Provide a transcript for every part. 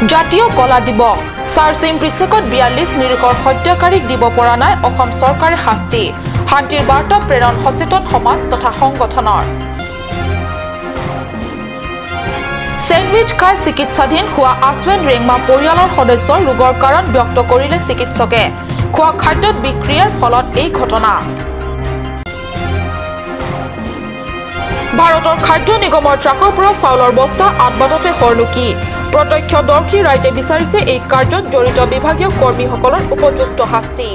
জাতীয় কলা দিৱস চাৰচিম প্ৰিছেকত 42 নিৰীহৰ হত্যাকাৰীক দিব পৰা নাই অসম চৰকাৰে শাস্তি। শান্তিৰ বাৰ্তা প্ৰেৰণ সচেতন সমাজ তথা সংগঠনৰ। চেণ্ডউইচ খাই চিকিৎসাধীন হোৱা আশ্বেন ৰেংমা পৰিয়ালৰ সদস্যৰ ৰোগৰ কাৰণ ব্যক্ত কৰিলে চিকিৎসকে। খোৱা খাদ্যত বিক্ৰিয়াৰ ফলত এই ঘটনা। ভাৰতৰ খাদ্য নিগমৰ ট্ৰাকৰ পৰা চাউলৰ বস্তা আদবাটতে হৰলুকি। প্ৰত্যক্ষদৰ্শী ৰাইজে বিচাৰিছে এই কাৰ্যত জড়িত বিভাগীয় কৰ্মীসকলৰ উপযুক্ত শাস্তি।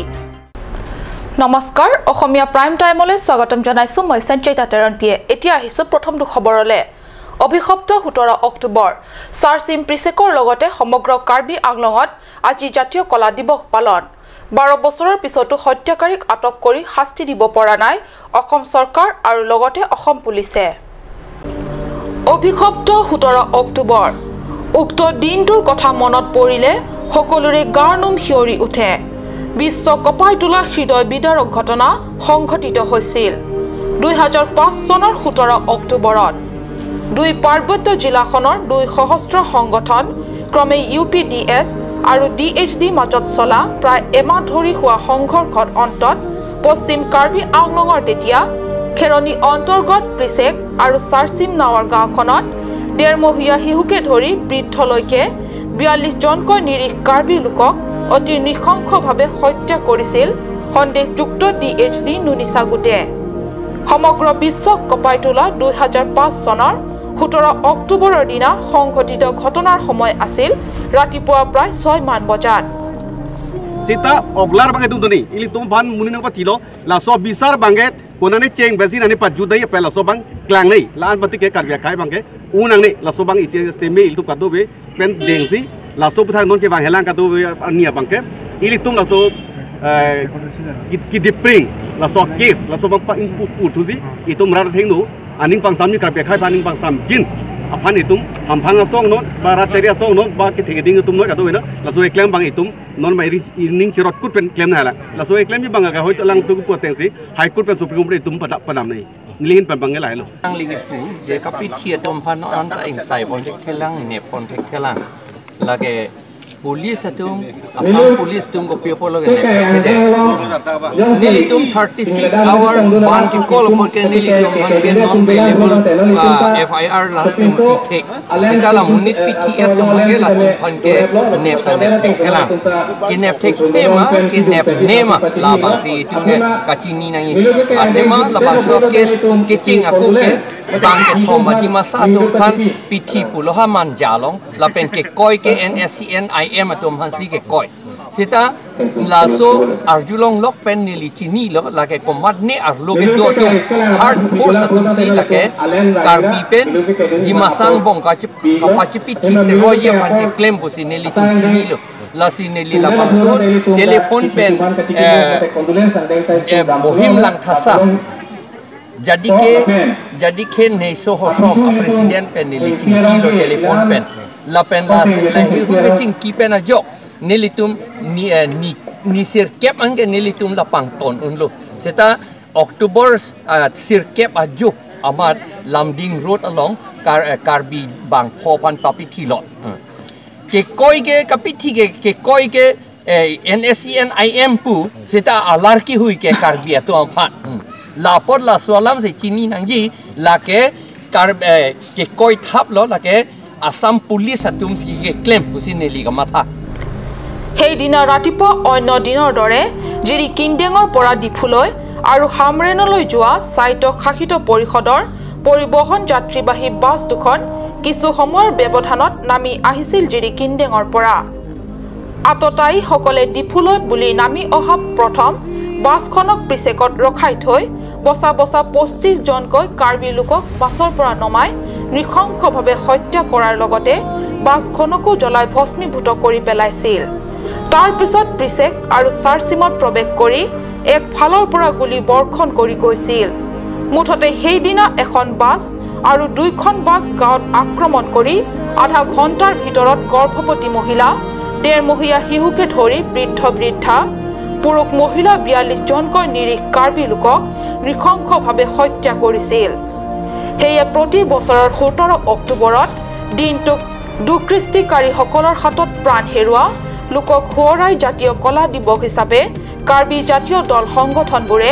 নমস্কাৰ, অসমীয়া প্ৰাইম টাইমলৈ স্বাগতম জনাইছো মই সঞ্চয়িতা তেৰণপিয়ে। এতিয়া আহিছো প্ৰথমটো খবৰলৈ। অভিশপ্ত 17 অক্টোবৰ চাৰচিম প্ৰিছেকৰ লগতে সমগ্ৰ কাৰ্বি আংলঙত আজি জাতীয় কলা দিৱস পালন। 12 বছৰৰ পিছতো হত্যাকাৰীক আটক কৰি শাস্তি দিব পৰা নাই অসম চৰকাৰ আৰু লগতে অসম পুলিচে। অভিশপ্ত 17 অক্টোবৰ উক্ত দিনটোৰ কথা মনত পৰিলে সকলোৰে গাৰ নোম শিয়ৰি উঠে। বিশ্ব কঁপাই তোলা হৃদয় বিদাৰক ঘটনা সংঘটিত হৈছিল 2005 চনৰ 17 অক্টোবৰত। দুই পাৰ্বত্য জিলাখনৰ দুই সহস্ৰ সংগঠন ক্ৰমে ইউ পি ডি এছ আৰু ডি এইচ ডি মাজত চলা প্ৰায় এমাহ ধৰি হোৱা সংঘৰ্ষৰ অন্তত পশ্চিম কাৰ্বি আংলঙৰ তেতিয়া খেৰণি অন্তৰ্গত প্ৰিছেক আৰু চাৰচিম নাৱৰ গাঁওখনত ডেৰমহীয়া শিশুকে ধৰি বৃদ্ধলৈকে 42 জনকৈ নিৰীহ কাৰ্বি লোকক অতি নৃশংসভাৱে হত্যা কৰিছিল সন্দেহযুক্ত ডি এইচ ডি নুনিচা গোটে। সমগ্ৰ বিশ্বক কঁপাই তোলা 2005 চনৰ 17 অক্টোবৰৰ দিনা সংঘটিত ঘটনাৰ সময় আছিল ৰাতিপুৱা প্ৰায় 6 মান বজাত। Sita oglar banget tu ni ili tum ban munin pa tilo la so bisar banget konane cheng besi nani pa judai pe la so bang klang nei la an pati ke karbia kai bange unang nei la so bang isi steme il tum kado be pen dengsi la so putha non ke bang helang kado be ania bangke ili tum la so ki dipring la so case la so bang pa in pu thuji itum ra theng nu aning pang sam ni karbia kai paning pang sam jin aphan itum hamphang song non ba racharia song non ba ki thegeding itum noi kado na la so eklem bang itum non mai ning chirot kut pen claim na hala la so eklem bi bang ga hoi lang tu ko tengsi high court pen supreme court itum pada panam nei nilin pan bang la lo ang ligi pu je kapi thia tom phan on ta ing sai pon thek thelang ne pon thek thelang lage police atum Assam police tum ko people lage ne khede nili tum 36 hours ban ki call por ke nili tum ban ke non bailable FIR la tum thek singala munit PTF tum lage la tum phan ke ne pa ne thek thelang ke ne thek thema ke ne nema la ba si tum ke kachini nai athema la ba so case ke ching aku ke bang ke thoma di masa tum phan PT puloha man jalong la pen ke koi ke NSCN IM atum han si ke koi sita la so arjulong lok pen nili chini lo la ke komat ne arlo ke do tum hard force atum si la ke karbi pen di masang bong ka chip ka pachi PT se roye pan ke claim bo si nili tum chini lo la si nili la bang so telephone pen bohim lang thasa jadi ke ne so hosom a president pen nili chini lo telephone pen la pen la la hi hu ching ki pen a jok nilitum ni ni ni sir kep angke nilitum la pang ton unlo seta October sir kep a jok amat lamding road along kar karbi bang pho pan papi thi lot ke koi ke kapi thi ke koi ke NSCN IM pu seta alar ki hui ke karbi to am phat la pot la swalam se chini nang ji la ke kar ke koi thap lo la ke Assam police atum si ke claim pusi neli ga matha। সেইদিনা ৰাতিপুৱা অন্য দিনৰ দৰে জিৰি কিনডেঙৰ পৰা ডিফুলৈ আৰু হামৰেনলৈ যোৱা স্বায়ত্ত শাসিত পৰিষদৰ পৰিবহণ যাত্ৰীবাহী বাছ দুখন কিছু সময়ৰ ব্যৱধানত নামি আহিছিল জিৰি কিনডেঙৰ পৰা। আততায়ীসকলে ডিফুলৈ বুলি নামি অহা প্ৰথম বাছখনক প্ৰিছেকত ৰখাই থৈ বচা বচা 25 জনকৈ কাৰ্বি লোকক বাছৰ পৰা নমাই নৃশংসভাৱে হত্যা কৰাৰ লগতে বাছখনকো জ্বলাই ভস্মীভূত কৰি পেলাইছিল। তাৰ পিছত প্ৰিছেক আৰু চাৰচিমত প্ৰৱেশ কৰি এক ফালৰ পৰা গুলী বৰ্ষণ কৰি গৈছিল। মুঠতে সেইদিনা এখন বাছ আৰু দুইখন বাছ গাঁৱত আক্ৰমণ কৰি আধা ঘণ্টাৰ ভিতৰত গৰ্ভৱতী মহিলা, ডেৰমহীয়া শিশুকে ধৰি বৃদ্ধ বৃদ্ধা, পুৰুষ মহিলা 42 জনকৈ নিৰীহ কাৰ্বি লোকক নৃশংসভাৱে হত্যা কৰিছিল। সেয়ে প্ৰতি বছৰৰ 17 অক্টোবৰত দিনটোক দুষ্কৃতিকাৰীসকলৰ হাতত প্ৰাণ হেৰুওৱা লোকক সোঁৱৰাই জাতীয় কলা দিৱস হিচাপে কাৰ্বি জাতীয় দল সংগঠনবোৰে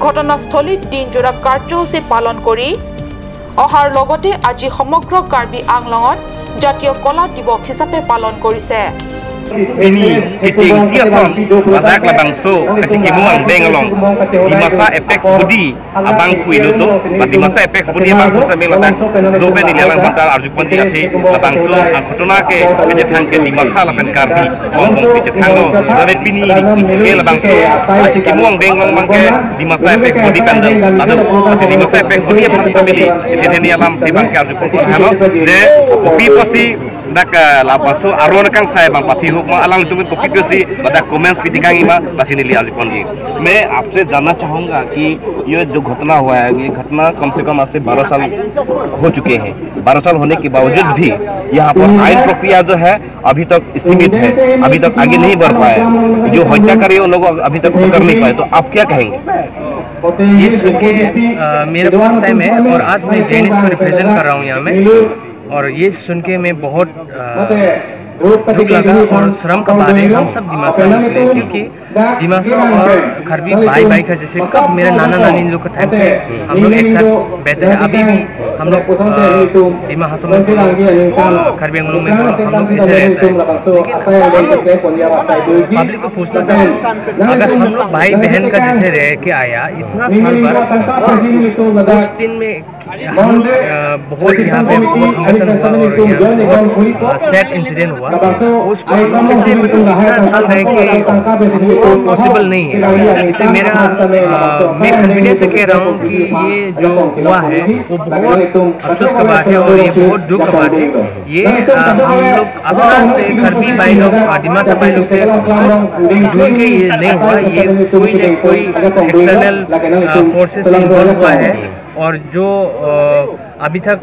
ঘটনাস্থলীত দিনজোৰা কাৰ্যসূচী পালন কৰি অহাৰ লগতে আজি সমগ্ৰ কাৰ্বি আংলঙত জাতীয় কলা দিৱস হিচাপে পালন কৰিছে। Ini kecing siason badak labangso kecikimu ang bengalong di masa apex budi abang kui luto di masa apex budi abang kusa meladak dobe ni lelang bantal arjukon di athi labangso ang ঘটনা ke kecethang ke di masa lapen karbi bong bong si cethang labe pini ke labangso kecikimu ang bengalong mangke di masa apex budi pandal lado di masa apex budi abang samili eteni alam tibang ke arjukon hano de kopi posi dak labaso aron kang sai bang pathi hook alang तुम्हें copy पेसी बता comments भी दिखाएंगे मां बस इन्हें लिया जी। मैं आपसे जानना चाहूँगा कि ये जो घटना हुआ है, ये घटना कम से कम आज से 12 साल हो चुके हैं। 12 साल होने के बावजूद भी यहाँ पर आइन प्रक्रिया जो है अभी तक सीमित है, अभी तक आगे नहीं बढ़ पाया, जो हत्याकारी उन लोगों अभी तक पकड़ नहीं पाए, तो आप क्या कहेंगे? ये सुन के मेरा फर्स्ट टाइम है और आज मैं जेनिस को रिप्रेजेंट कर रहा हूँ यहाँ में, और ये सुन के मैं बहुत दुख लगा और शर्म का बात है हम सब दिमासा लोग के लिए, क्योंकि दिमासा और खरबी भाई भाई का जैसे कब मेरा नाना नानी लोग का टाइम से हम लोग एक साथ बैठे हैं। अभी भी हम लोग दिमा हासो में खरबी अंगलों में हम लोग ऐसे रहते हैं, लेकिन पब्लिक को पूछना चाहिए अगर हम लोग भाई बहन का जैसे रह के आया इतना साल भर, और उस दिन में हम बहुत यहाँ पे बहुत संगठन हुआ और यहाँ बहुत सैड इंसिडेंट हुआ, उसको कैसे मतलब इतना साल रह के पॉसिबल नहीं है। इसलिए मेरा मैं कॉन्फिडेंस से कह रहा हूँ कि ये जो हुआ है वो बहुत अफसोस का बात है और ये बहुत दुख का बात है। ये हम लोग अपना से खरबी भाई लोग दिमासा भाई लोग से ढूंढ के ये नहीं हुआ, ये कोई न कोई एक्सटर्नल फोर्सेस से इन्वॉल्व हुआ है, और जो अभी तक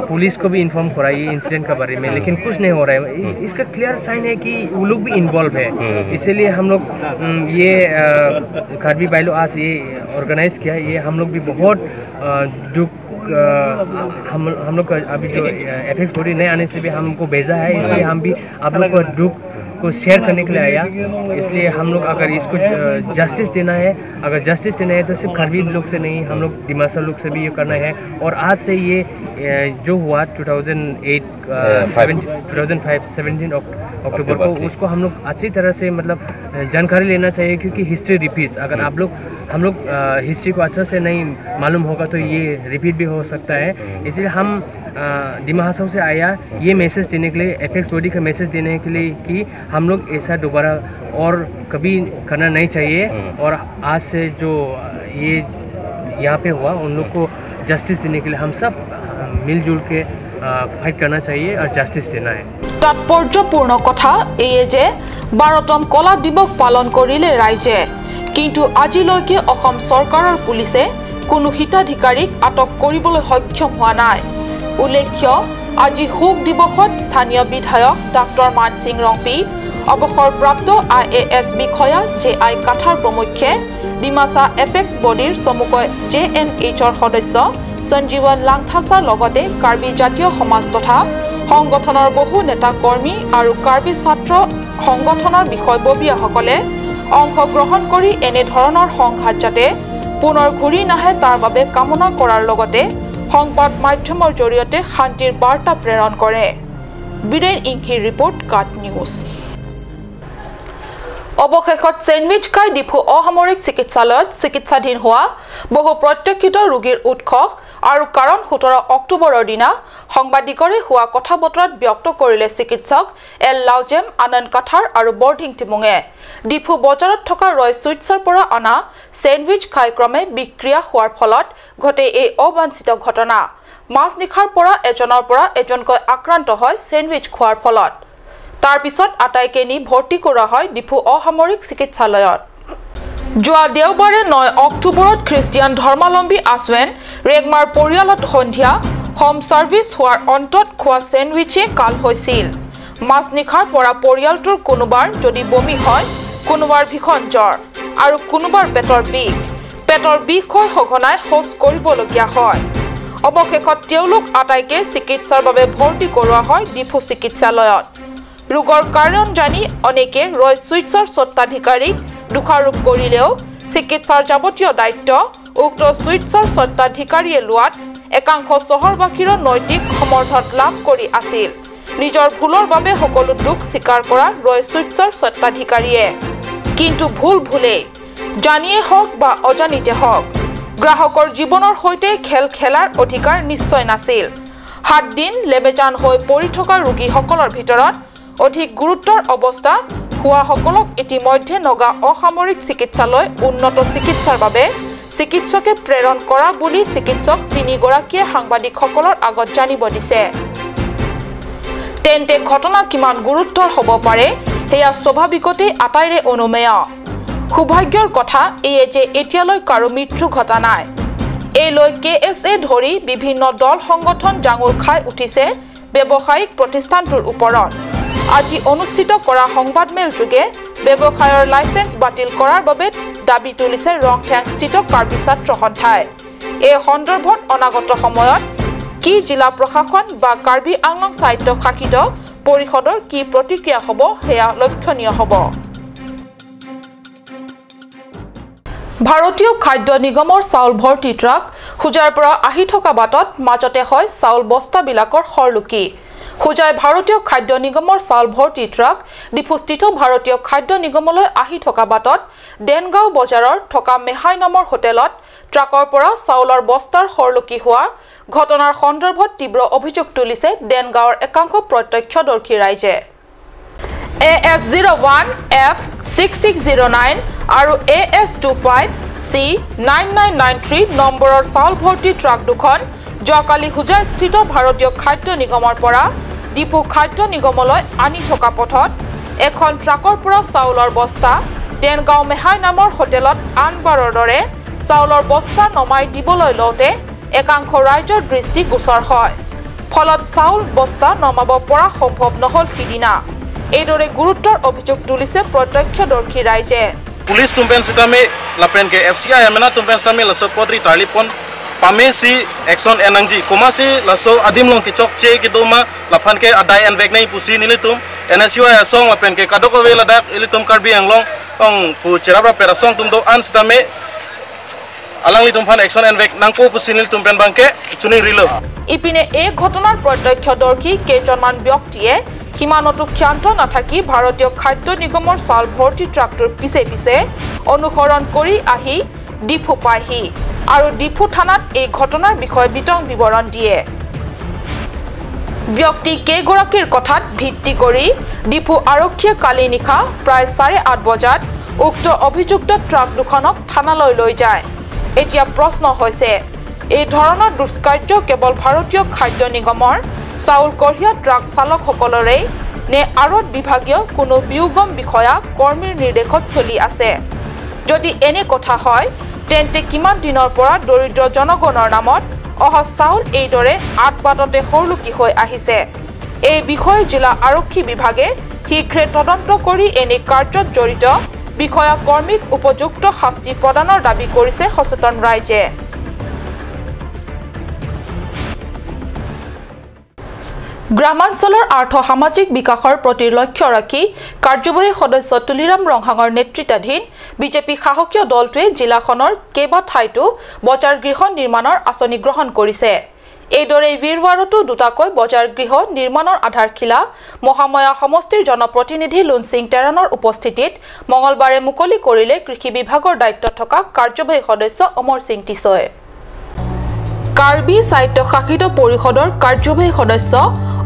पुलिस को भी इन्फॉर्म करा ये इंसिडेंट के बारे में, लेकिन कुछ नहीं हो रहा है। इसका क्लियर साइन है कि वो लोग भी इन्वॉल्व है। इसीलिए हम लोग ये कार्बी भाई लोग आज ये ऑर्गेनाइज किया, ये हम लोग भी बहुत दुख हम लोग का अभी जो एफएक्स बॉडी नहीं आने से भी हमको भेजा है, इसलिए हम भी आप लोग को दुख को शेयर करने के लिए आया। इसलिए हम लोग अगर इसको जस्टिस देना है, अगर जस्टिस देना है तो सिर्फ खरबी लोग से नहीं, हम लोग दिमासा लोग से भी ये करना है। और आज से ये जो हुआ 2005 17 अक्टूबर को, उसको हम लोग अच्छी तरह से मतलब जानकारी लेना चाहिए, क्योंकि हिस्ट्री रिपीट्स। अगर आप लोग हम लोग हिस्ट्री को अच्छा से नहीं मालूम होगा तो ये रिपीट भी हो सकता है। इसलिए हम दिमा हासाओ से आया ये मैसेज देने के लिए, एफएक्स बॉडी का मैसेज देने के लिए कि हम लोग ऐसा दोबारा और कभी करना नहीं चाहिए। और आज से जो ये यहाँ पे हुआ उन लोग को जस्टिस देने के लिए हम सब मिलजुल के फाइट करना चाहिए और जस्टिस देना है। তাৎপৰ্যপূৰ্ণ কথা এয়ে যে 12তম কলা দিৱস পালন কৰিলে ৰাইজে, কিন্তু আজিলৈকে অসম চৰকাৰৰ পুলিচে কোনো হিতাধিকাৰীক আটক কৰিবলৈ সক্ষম হোৱা নাই। উল্লেখ্য আজি শোক দিৱসত স্থানীয় বিধায়ক ডাক্তৰ মানসিং ৰংপি, অৱসৰপ্ৰাপ্ত IAS বিষয়া জে আই কাথাৰ প্ৰমুখ্যে ডিমাচা এপেক্স বডিৰ চমুকৈ JNHৰ সদস্য সঞ্জীৱন লাংথাছাৰ লগতে কাৰ্বি জাতীয় সমাজ তথা সংগঠনৰ বহু নেতা কৰ্মী আৰু কাৰ্বি ছাত্ৰ সংগঠনৰ বিষয়ববীয়াসকলে অংশগ্ৰহণ কৰি এনেধৰণৰ সংঘাত যাতে পুনৰ ঘূৰি নাহে তাৰ বাবে কামনা কৰাৰ লগতে সংবাদ মাধ্যমৰ জৰিয়তে শান্তিৰ বাৰ্তা প্ৰেৰণ কৰে। বীৰেন ইংহিৰ ৰিপৰ্ট, কাট নিউজ। অৱশেষত চেণ্ডউইচ খাই ডিফু অসামৰিক চিকিৎসালয়ত চিকিৎসাধীন হোৱা বহু প্ৰত্যক্ষিত ৰোগীৰ উৎস আৰু কাৰণ 17 অক্টোবৰৰ দিনা সাংবাদিকৰে হোৱা কথা বতৰাত ব্যক্ত কৰিলে চিকিৎসক এল লাউজেম, আনন্দ কাথাৰ আৰু বৰ্ধিং টিমুঙে। ডিফু বজাৰত থকা ৰয় চুইটছৰ পৰা অনা চেণ্ডউইচ খাই ক্ৰমে বিক্ৰিয়া হোৱাৰ ফলত ঘটে এই অবাঞ্ছিত ঘটনা। মাজনিশাৰ পৰা এজনৰ পৰা এজনকৈ আক্ৰান্ত হয় চেণ্ডউইচ খোৱাৰ ফলত। তাৰ পিছত আটাইকে নি ভৰ্তি কৰা হয় ডিফু অসামৰিক চিকিৎসালয়ত। যোৱা দেওবাৰে 9 অক্টোবৰত খ্ৰীষ্টিয়ান ধৰ্মাৱলম্বী আচৱেন ৰেগমাৰ পৰিয়ালত সন্ধিয়া হোম ছাৰ্ভিচ হোৱাৰ অন্তত খোৱা চেণ্ডউইচে কাল হৈছিল। মাজনিশাৰ পৰা পৰিয়ালটোৰ কোনোবাৰ যদি বমি হয়, কোনোবাৰ ভীষণ জ্বৰ আৰু কোনোবাৰ পেটৰ বিষ। পেটৰ বিষ হৈ সঘনাই শৌচ কৰিবলগীয়া হয়। অৱশেষত তেওঁলোক আটাইকে চিকিৎসাৰ বাবে ভৰ্তি কৰোৱা হয় ডিফু চিকিৎসালয়ত। ৰোগৰ কাৰণ জানি অনেকে ৰয় চুইটছৰ স্বত্বাধিকাৰীক দোষাৰোপ কৰিলেও চিকিৎসাৰ যাৱতীয় দায়িত্ব উক্ত চুইটছৰ স্বত্বাধিকাৰীয়ে লোৱাত একাংশ চহৰবাসীৰ নৈতিক সমৰ্থন লাভ কৰি আছিল। নিজৰ ভুলৰ বাবে সকলো দুখ স্বীকাৰ কৰা ৰয় চুইটছৰ স্বত্বাধিকাৰীয়ে। কিন্তু ভুল ভুলেই, জানিয়ে হওক বা অজানিতে হওক, গ্ৰাহকৰ জীৱনৰ সৈতে খেল খেলাৰ অধিকাৰ নিশ্চয় নাছিল। 7 দিন লেবেজান হৈ পৰি থকা ৰোগীসকলৰ ভিতৰত অধিক গুৰুত্বৰ অৱস্থা হোৱাসকলক ইতিমধ্যে নগা অসামৰিক চিকিৎসালয় উন্নত চিকিৎসাৰ বাবে চিকিৎসকে প্ৰেৰণ কৰা বুলি চিকিৎসক তিনিগৰাকীয়ে সাংবাদিকসকলৰ আগত জানিব দিছে। তেন্তে ঘটনা কিমান গুৰুত্বৰ হ'ব পাৰে সেয়া স্বাভাৱিকতেই আটাইৰে অনুমেয়। সৌভাগ্যৰ কথা এয়ে যে এতিয়ালৈ কাৰো মৃত্যু ঘটা নাই। এই লৈ কে এছ এ ধৰি বিভিন্ন দল সংগঠন জাঙুৰ খাই উঠিছে ব্যৱসায়িক প্ৰতিষ্ঠানটোৰ ওপৰত। আজি অনুষ্ঠিত কৰা সংবাদমেল যোগে ব্যৱসায়ৰ লাইচেন্স বাতিল কৰাৰ বাবে দাবী তুলিছে ৰংঠেংস্থিত কাৰ্বি ছাত্ৰ সন্থাই। এই সন্দৰ্ভত অনাগত সময়ত কি জিলা প্ৰশাসন বা কাৰ্বি আংলং স্বায়ত্তশাসিত পৰিষদৰ কি প্ৰতিক্ৰিয়া হ'ব সেয়া লক্ষণীয় হ'ব। ভাৰতীয় খাদ্য নিগমৰ চাউল ভৰ্তি ট্ৰাক হোজাইৰ পৰা আহি থকা বাটত মাজতে হয় চাউল বস্তাবিলাকৰ সৰলুকি। হোজাই ভাৰতীয় খাদ্য নিগমৰ চাউল ভৰ্তি ট্ৰাক ডিফুস্থিত ভাৰতীয় খাদ্য নিগমলৈ আহি থকা বাটত দেনগাঁও বজাৰৰ থকা মেহাই নামৰ হোটেলত ট্ৰাকৰ পৰা চাউলৰ বস্তাৰ সৰলুকি হোৱা ঘটনাৰ সন্দৰ্ভত তীব্ৰ অভিযোগ তুলিছে দেনগাঁৱৰ একাংশ প্ৰত্যক্ষদৰ্শী ৰাইজে। AS 01 F 6609 আৰু AS 25 C 9993 নম্বৰৰ চাউল ভৰ্তি ট্ৰাক দুখন যোৱাকালি হোজাইস্থিত ভাৰতীয় খাদ্য নিগমৰ পৰা ডিফু খাদ্য নিগমলৈ আনি থকা পথত এখন ট্ৰাকৰ পৰা চাউলৰ বস্তা দেনগাঁও মেহাই নামৰ হোটেলত আনবাৰৰ দৰে চাউলৰ বস্তা নমাই দিবলৈ লওঁতে একাংশ ৰাইজৰ দৃষ্টি গোচৰ হয়। ফলত চাউল বস্তা নমাব পৰা সম্ভৱ নহ'ল সিদিনা। এইদৰে গুৰুত্বৰ অভিযোগ তুলিছে প্ৰত্যক্ষদৰ্শী ৰাইজে। পুলিচ তুম্পেন সিতামে লাপেন কে এফসিআই এমনা তুম্পেন সিতামে লসো পদ্রি তালিপন পামে সি একশন এনাংজি কোমাসি লসো আদিম লং কি চক চে কি তুমা লাফান কে আদাই এন বেগ নাই পুসি নিলে তুম এনএসইউ আসং লাপেন কে কাদকবে লাদাক ইলি তুম কার্বি আংলং অং পু চেরাবরা পেরাসং তুম দো আন সিতামে আলাংলি তুমফান একশন এন বেগ নাংকো পুসি নিলে তুম্পেন বাংকে চুনি রিলো। ইপিনে এই ঘটনাৰ প্ৰত্যক্ষদৰ্শী কেইজনমান ব্যক্তিয়ে সীমানতো ক্ষান্ত নাথাকি ভাৰতীয় খাদ্য নিগমৰ চাউল ভৰ্তি ট্ৰাকটোৰ পিছে পিছে অনুসৰণ কৰি আহি ডিফু পায়হি আৰু ডিফু থানাত এই ঘটনাৰ বিষয়ে বিতং বিৱৰণ দিয়ে। ব্যক্তি কেইগৰাকীৰ কথাত ভিত্তি কৰি ডিফু আৰক্ষীয়ে কালি নিশা প্ৰায় 8:30 বজাত উক্ত অভিযুক্ত ট্ৰাক দুখনক থানালৈ লৈ যায়। এতিয়া প্ৰশ্ন হৈছে, এই ধৰণৰ দুষ্কাৰ্য কেৱল ভাৰতীয় খাদ্য নিগমৰ চাউল কঢ়িয়া ট্ৰাক চালকসকলৰেই নে আৰত বিভাগীয় কোনো বিয়োগম বিষয়া কৰ্মীৰ নিৰ্দেশত চলি আছে? যদি এনে কথা হয় তেন্তে কিমান দিনৰ পৰা দৰিদ্ৰ জনগণৰ নামত অহা চাউল এইদৰে আদবাটতে সৰলুকি হৈ আহিছে? এই বিষয়ে জিলা আৰক্ষী বিভাগে শীঘ্ৰে তদন্ত কৰি এনে কাৰ্যত জড়িত বিষয়া কৰ্মীক উপযুক্ত শাস্তি প্ৰদানৰ দাবী কৰিছে সচেতন ৰাইজে। গ্ৰামাঞ্চলৰ আৰ্থ সামাজিক বিকাশৰ প্ৰতি লক্ষ্য ৰাখি কাৰ্যবাহী সদস্য তুলিৰাম ৰংহাঙৰ নেতৃত্বাধীন বিজেপি শাসকীয় দলটোৱে জিলাখনৰ কেইবা ঠাইতো বজাৰ গৃহ নিৰ্মাণৰ আঁচনি গ্ৰহণ কৰিছে। এইদৰে বীৰৱাৰতো দুটাকৈ বজাৰ গৃহ নিৰ্মাণৰ আধাৰশিলা মহামায়া সমষ্টিৰ জনপ্ৰতিনিধি লুনসিং টেৰণৰ উপস্থিতিত মঙলবাৰে মুকলি কৰিলে কৃষি বিভাগৰ দায়িত্বত থকা কাৰ্যবাহী সদস্য অমৰ সিং টিছয়ে। কাৰ্বি স্বায়ত্তশাসিত পৰিষদৰ কাৰ্যবাহী সদস্য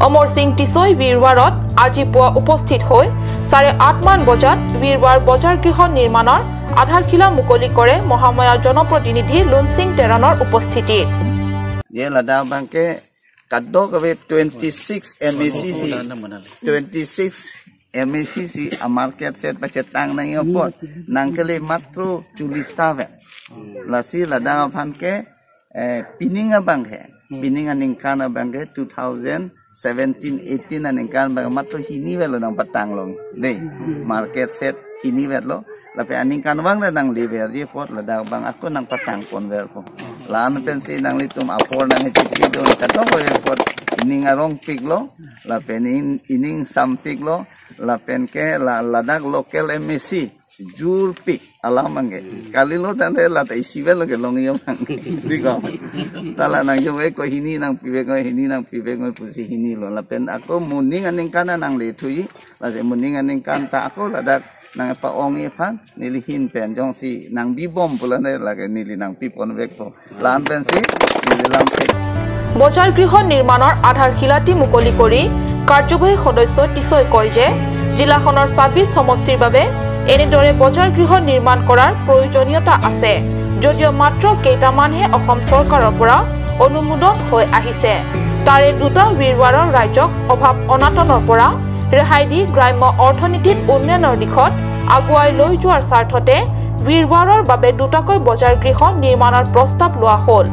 অমৰ সিং টিছই বীৰৱাৰত আজি পুৱা উপস্থিত হৈ 8:30 মান বজাত বীৰৱাৰ বজাৰ গৃহ নিৰ্মাণৰ আধাৰশিলা মুকলি কৰে মহামায়া জনপ্ৰতিনিধি লুনসিং টেৰণৰ উপস্থিতিত। 26 MACC 26 MACC market set pacetang nang opot nangkele matro 40 tawe lasi lada phanke pininga banghe pininga ningkana banghe 2017-18 ningkan bang matro hini velo nang patang long nei market set hini velo lape aningkan bang nang lever ye pot lada bang aku nang patang kon ver ko Lan pen si nang litum apor nang chipi do kato ko pot ining arong piglo la pen ining sampiglo la pen ke la ladak local MSC jur pik alam mangge kalilo tande la ta isivel ke long yo mangge diko tala nang yo ko hini nang pibe ko hini nang pibe ko pusi hini lo la pen ako muning aning kana nang le thui la se muning aning kan ta ako ladak nang pa ong e phan nili hin pen jong si nang bi bom pula ne la ke nili nang pi pon bek po lan pen si nili lam pek বজাৰ গৃহ নিৰ্মাণৰ আধাৰশিলাটি মুকলি কৰি কাৰ্যবাহী সদস্য টিছই কয় যে জিলাখনৰ 26 সমষ্টিৰ বাবে এনেদৰে বজাৰ গৃহ নিৰ্মাণ কৰাৰ প্ৰয়োজনীয়তা আছে যদিও মাত্ৰ কেইটামানহে অসম চৰকাৰৰ পৰা অনুমোদন হৈ আহিছে। তাৰে দুটা বীৰৱাৰৰ ৰাজ্যক অভাৱ অনাটনৰ পৰা ৰেহাই দি গ্ৰাম্য অৰ্থনীতিত উন্নয়নৰ দিশত আগুৱাই লৈ যোৱাৰ স্বাৰ্থতে বীৰৱাৰৰ বাবে দুটাকৈ বজাৰ গৃহ নিৰ্মাণৰ প্ৰস্তাৱ লোৱা হ'ল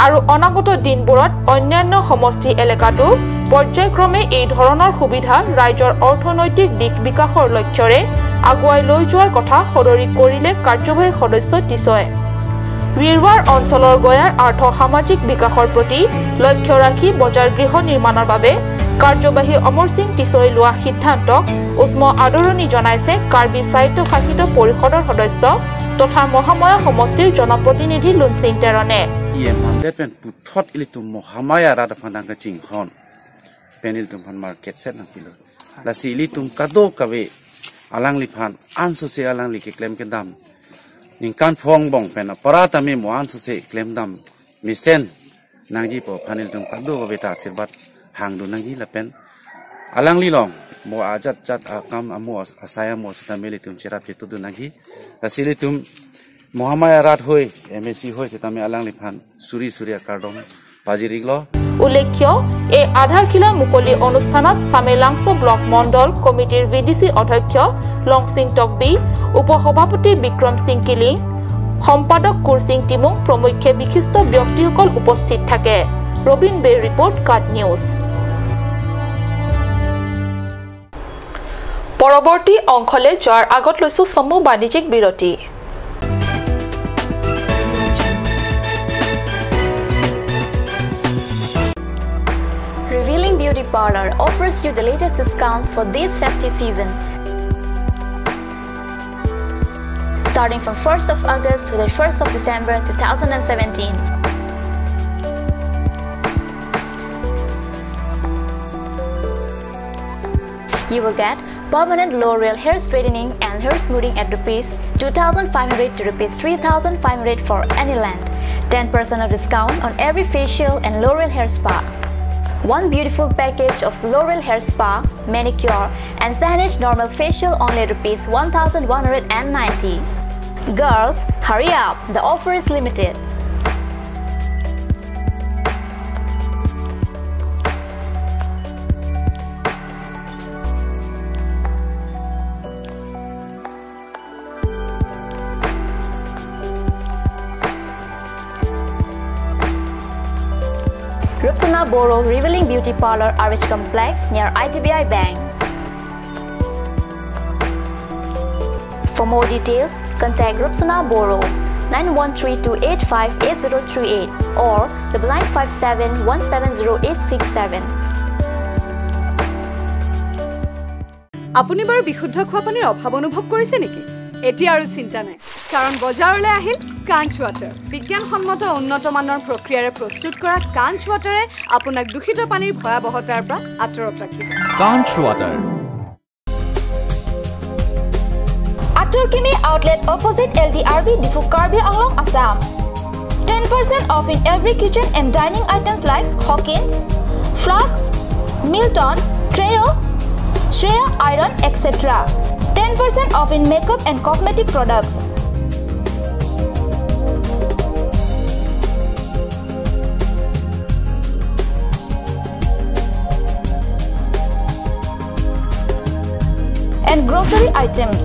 আৰু অনাগত দিনবোৰত অন্যান্য সমষ্টি এলেকাতো পৰ্যায়ক্ৰমে এই ধৰণৰ সুবিধা ৰাজ্যৰ অৰ্থনৈতিক দিশ বিকাশৰ লক্ষ্যৰে আগুৱাই লৈ যোৱাৰ কথা সদৰি কৰিলে কাৰ্যবাহী সদস্য টিছয়ে। বীৰৱাৰ অঞ্চলৰ গয়াৰ আৰ্থ সামাজিক বিকাশৰ প্ৰতি লক্ষ্য ৰাখি বজাৰ গৃহ নিৰ্মাণৰ বাবে কাৰ্যবাহী অমৰ সিং টিছই লোৱা সিদ্ধান্তক উষ্ম আদৰণি জনাইছে কাৰ্বি স্বায়ত্তশাসিত পৰিষদৰ সদস্য তথা মহামায়া সমষ্টিৰ জনপ্ৰতিনিধি লুনসিং টেৰণে। Alang li phan an so se alang li ke klem ke dam ning kan phong bong pen para ta me mo an so se klem dam mi sen nang ji po phanil tum kado beta sirbat hang du nang ji la pen alang li long mo ajat chat akam amo asaya mo sa me li tum chirap tu du nang ji la sili tum mohamaya rat hoi MSc hoi se ta me alang li phan suri suri kardom paji riglo। উল্লেখ্য এই আধাৰশিলা মুকলি অনুষ্ঠানত চামেলাংছ block মণ্ডল কমিটিৰ ভিডিচি অধ্যক্ষ লংসিং টকবি, উপসভাপতি Vikram Singh killing, সম্পাদক কুৰসিং টিমুং প্ৰমুখ্যে বিশিষ্ট ব্যক্তিসকল উপস্থিত থাকে। ৰবীন বেৰ ৰিপৰ্ট, কাট নিউজ। পৰৱৰ্তী অংশলৈ যোৱাৰ আগত লৈছো চমু বাণিজ্যিক বিৰতি। Revealing Beauty Parlor offers you the latest discounts for this festive season. Starting from 1st of August to the 1st of December 2017. You will get permanent L'Oreal hair straightening and hair smoothing at rupees 2,500 to rupees 3,500 for any length. 10% of discount on every facial and L'Oreal hair spa. One beautiful package of L'Oreal hair spa, manicure and Sandwich normal facial only rupees 1,190. Girls, hurry up, the offer is limited. Rupsana Boro Revealing Beauty Parlor, RH Complex near IDBI Bank. For more details, contact Rupsana Boro 9132858038 or 9957170867. আপুনি বাৰু বিশুদ্ধ খোৱা পানীৰ অভাৱ অনুভৱ কৰিছে নেকি? এতিয়া আৰু চিন্তা নাই, কাৰণ বজাৰলৈ আহিল কাঞ্চ ৱাটাৰ। বিজ্ঞানসন্মত উন্নত মানৰ প্ৰক্ৰিয়াৰে প্ৰস্তুত কৰা কাঞ্চ ৱাটাৰে আপোনাক দূষিত পানীৰ ভয়াৱহতাৰ পৰা আঁতৰত ৰাখিব। Kanch water. Aturkimi outlet opposite LDRB Diphu Karbi Anglong, Assam. 10% off in every kitchen and dining items like Hawkins, Flux, Milton, Treo, Shreya Iron, etc. 10% off in makeup and cosmetic products. And grocery items.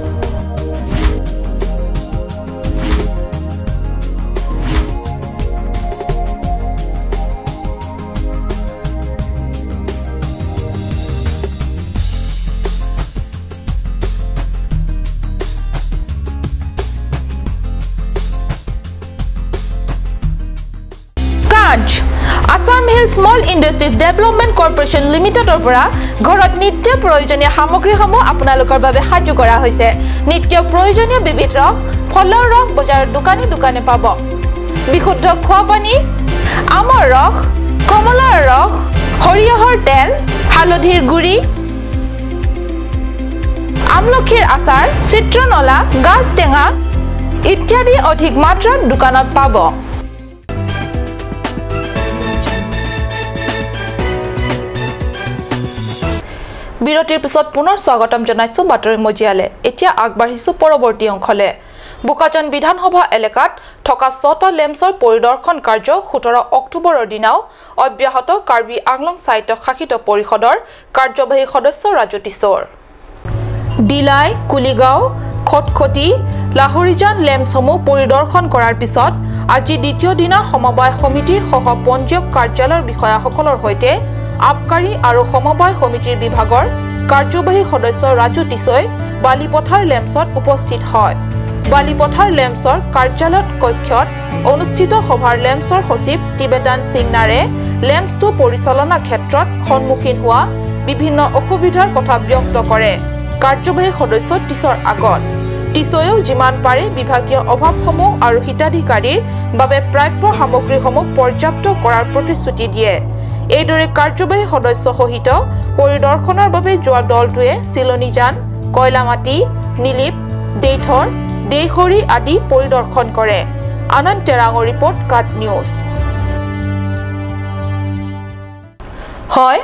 Central small industries development corporation লিমিটেডৰ পৰা ঘৰত নিত্য প্ৰয়োজনীয় সামগ্ৰীসমূহ আপোনালোকৰ বাবে সাজু কৰা হৈছে। নিত্য প্ৰয়োজনীয় বিবিধ ৰস, ফলৰ ৰস বজাৰৰ দোকানে দোকানে পাব। বিশুদ্ধ খোৱা পানী, আমৰ ৰস, কমলাৰ ৰস, সৰিয়হৰ তেল, হালধিৰ গুড়ি, আমলখিৰ আচাৰ, চিত্ৰনলা, গাজ টেঙা ইত্যাদি অধিক মাত্ৰাত দোকানত পাব। বিৰতিৰ পিছত পুনৰ স্বাগতম জনাইছো বাতৰি মজিয়ালে। এতিয়া আগবাঢ়িছো পৰৱৰ্তী অংশলে। বোকাজান বিধানসভা এলেকাত থকা 6টা লেম্পছৰ পৰিদৰ্শন কাৰ্য 17 অক্টোবৰৰ দিনাও অব্যাহত। কাৰ্বি আংলং স্বায়ত্ত শাসিত পৰিষদৰ কাৰ্যবাহী সদস্য ৰাজু টিছৰ ডিলাই, কুলিগাঁও, খটখটি, লাহৰিজান লেম্পছসমূহ পৰিদৰ্শন কৰাৰ পিছত আজি দ্বিতীয় দিনা সমবায় সমিতিৰ সহ পঞ্জীয়ক কাৰ্যালয়ৰ বিষয়াসকলৰ সৈতে আবকাৰী আৰু সমবায় সমিতিৰ বিভাগৰ কাৰ্যবাহী সদস্য ৰাজু টিছই বালিপথাৰ লেম্পছত উপস্থিত হয়। বালিপথাৰ লেম্পছৰ কাৰ্যালয়ত কক্ষত অনুষ্ঠিত সভাৰ লেম্পছৰ সচিব টিবেটান সিংনাৰে লেম্পছটো পৰিচালনা ক্ষেত্ৰত সন্মুখীন হোৱা বিভিন্ন অসুবিধাৰ কথা ব্যক্ত কৰে কাৰ্যবাহী সদস্য টিছৰ আগত। টিছয়েও যিমান পাৰে বিভাগীয় অভাৱসমূহ আৰু হিতাধিকাৰীৰ বাবে প্ৰাপ্য সামগ্ৰীসমূহ পৰ্যাপ্ত কৰাৰ প্ৰতিশ্ৰুতি দিয়ে। এইদৰে কাৰ্যবাহী সদস্য সহিত পৰিদৰ্শনৰ বাবে যোৱা দলটোৱে চিলনীজান, কয়লামাটি, নীলিপ, দেইথৰ, দেইখৰী আদি পৰিদৰ্শন কৰে। আনন্দ টেৰাঙৰ ৰিপৰ্ট, কাট নিউজ। হয়,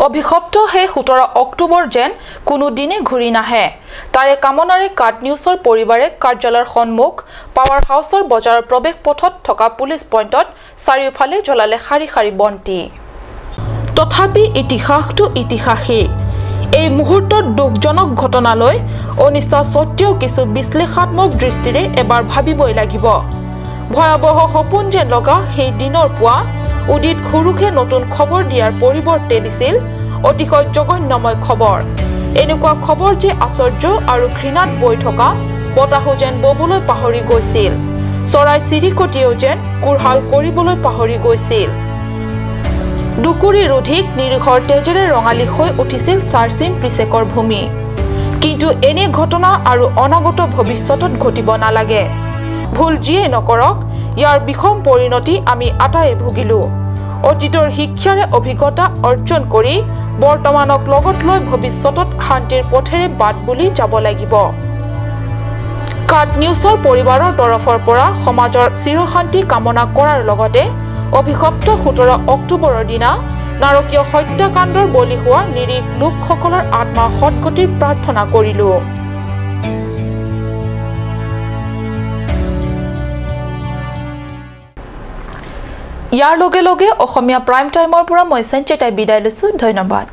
অভিশপ্ত সেই 17 অক্টোবৰ যেন কোনো দিনে ঘূৰি নাহে, তাৰে কামনাৰে কাট নিউজৰ পৰিবাৰে কাৰ্যালয়ৰ সন্মুখ পাৱাৰ হাউচৰ বজাৰৰ প্ৰৱেশ পথত থকা পুলিচ পইণ্টত চাৰিওফালে জ্বলালে শাৰী শাৰী বন্তি। তথাপি ইতিহাসটো ইতিহাসেই। এই মুহূৰ্তত দুখজনক ঘটনালৈ অনিচ্ছা সত্ত্বেও কিছু বিশ্লেষণাত্মক দৃষ্টিৰে এবাৰ ভাবিবই লাগিব। ভয়াৱহ সপোন যেন লগা সেই দিনৰ পুৱা উদিত খুৰুখে নতুন খবৰ দিয়াৰ পৰিৱৰ্তে দিছিল অতিশয় জঘন্যময় খবৰ। এনেকুৱা খবৰ যে আশ্চৰ্য আৰু ঘৃণাত বৈ থকা বতাহো যেন ববলৈ পাহৰি গৈছিল, চৰাই চিৰিকটিয়েও যেন কোৰহাল কৰিবলৈ পাহৰি গৈছিল। দুকুৰিৰ অধিক নিৰীহৰ তেজেৰে ৰঙালী হৈ উঠিছিল চাৰচিম প্ৰিচেকৰ ভূমি। কিন্তু এনে ঘটনা আৰু অনাগত ভৱিষ্যতত ঘটিব নালাগে। ভুল যিয়ে নকৰক, ইয়াৰ বিষম পৰিণতি আমি আটায়ে ভুগিলো। অতীতৰ শিক্ষাৰে অভিজ্ঞতা অৰ্জন কৰি বৰ্তমানক লগত লৈ ভৱিষ্যতত শান্তিৰ পথেৰে বাট বুলি যাব লাগিব। কাট নিউজৰ পৰিবাৰৰ তৰফৰ পৰা সমাজৰ চিৰশান্তি কামনা কৰাৰ লগতে অভিশপ্ত 17 অক্টোবৰৰ দিনা নাৰকীয় হত্যাকাণ্ডৰ বলি হোৱা নিৰীহ লোকসকলৰ আত্মা সদগতিৰ প্ৰাৰ্থনা কৰিলো। ইয়াৰ লগে লগে অসমীয়া প্ৰাইম টাইমৰ পৰা মই সঞ্চিতাই বিদায় লৈছো। ধন্যবাদ।